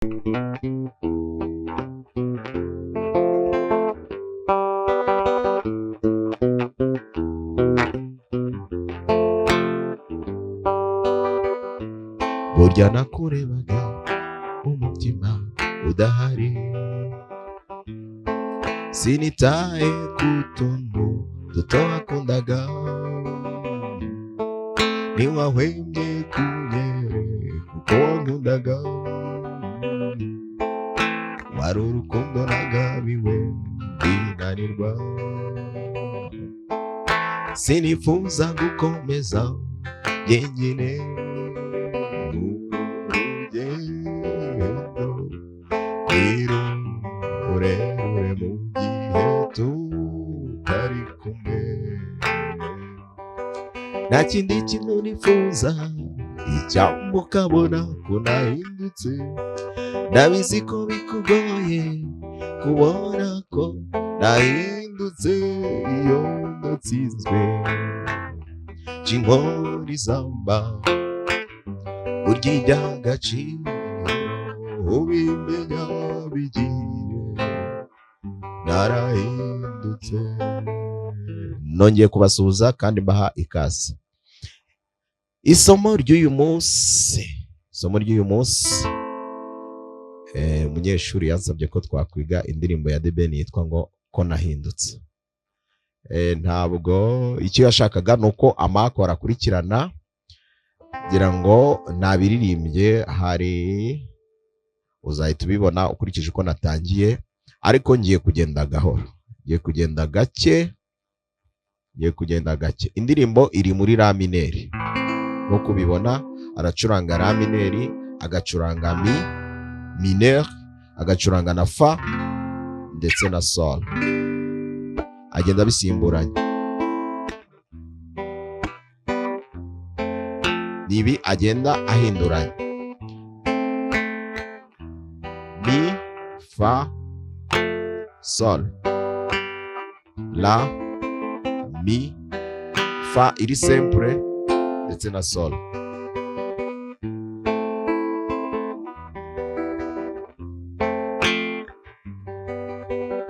Burya nakurebaga umutima udahari, sinitaye ku tuntu duto wakundaga, ntiwahwemye kunyereka uko wankundaga, wari urukundo nagabiwe ndinanirwa, sinifuza gukomeza jyenyine urugendo rurerure mu gihe tutari kumwe, nta kindi kintu nifuza icyampa ukabona ko nahindutse, ndabizi ko bikugoye kubona ko nahindutse iyo ndatsinzwe inkoni izamba burya iby'agaciro ubimenya bigiye narahindutse. Nongeye kubasuhuza kandi mbaha ikaze. Isomo ry'uyu munsi, isomo ry'uyu munsi, umunyeshuri yansabye ko twakwiga indirimbo ya The Ben yitwa ngo ko nahindutse. Ntabwo icyo yashakaga ni uko amakoro akurikirana, kugira ngo nabiririmbye hari uzahita ubibona ukurikije uko natangiye, ariko ngiye kugenda gahoro, ngiye kugenda gake, ngiye kugenda gake. Indirimbo iri muri la mineur, nk'uko ubibona aracuranga la mineur, agacuranga mi mineur, agacuranga na fa ndetse na sol, agenda abisimburanya. Nibi agenda ahinduranya mi fa sol la mi fa iri sempre ndetse na sol.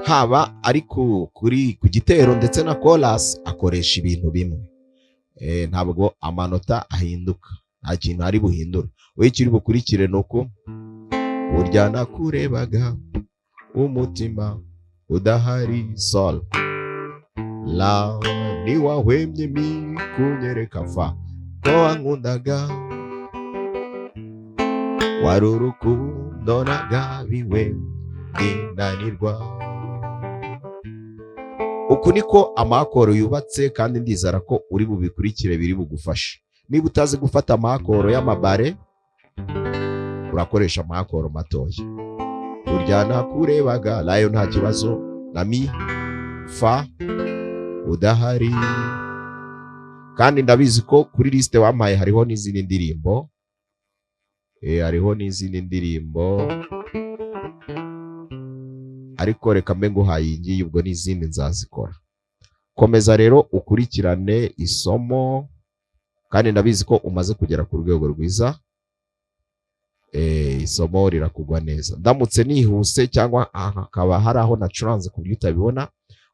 Haba ari kuri ku gitero ndetse na chorus akoresha ibintu bimwe. Ntabwo amanota ahinduka, nta kintu ari buhindure. Wowe icyo uri bukurikire ni uko burya nakurebaga umutima udahari sol la ntiwahwemye mi kunyereka fa ko wankundaga, wari urukundo nagabiwe ndinanirwa. Uku niko amakoro yubatse kandi ndizera ko uri bubikurikire biri bugufashe. Niba utazi gufata amakoro y'amabare urakoresha amakoro matoya. Burya nakurebaga layo nta kibazo na mi fa udahari. Kandi ndabizi ko kuri liste wampaye hariho n'izindi ndirimbo, hariho n'izindi ndirimbo, ariko reka mbe nguhaye iyi ngiyi, ubwo n'izindi nzazikora. Komeza rero ukurikirane isomo, kandi ndabizi ko umaze kugera ku rwego rwiza. Isomo rirakugwa neza. Ndamutse nihuse cyangwa hakaba hari aho nacuranze ku buryo utabibona,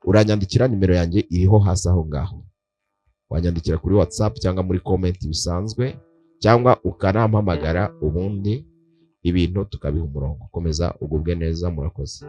uranyandikira, nimero yanjye iriho hasi aho ngaho. Wanyandikira kuri WhatsApp cyangwa muri comment bisanzwe, cyangwa ukanampamagara, ubundi ibintu tukabiha umurongo. Komeza ugubwe neza, murakoze.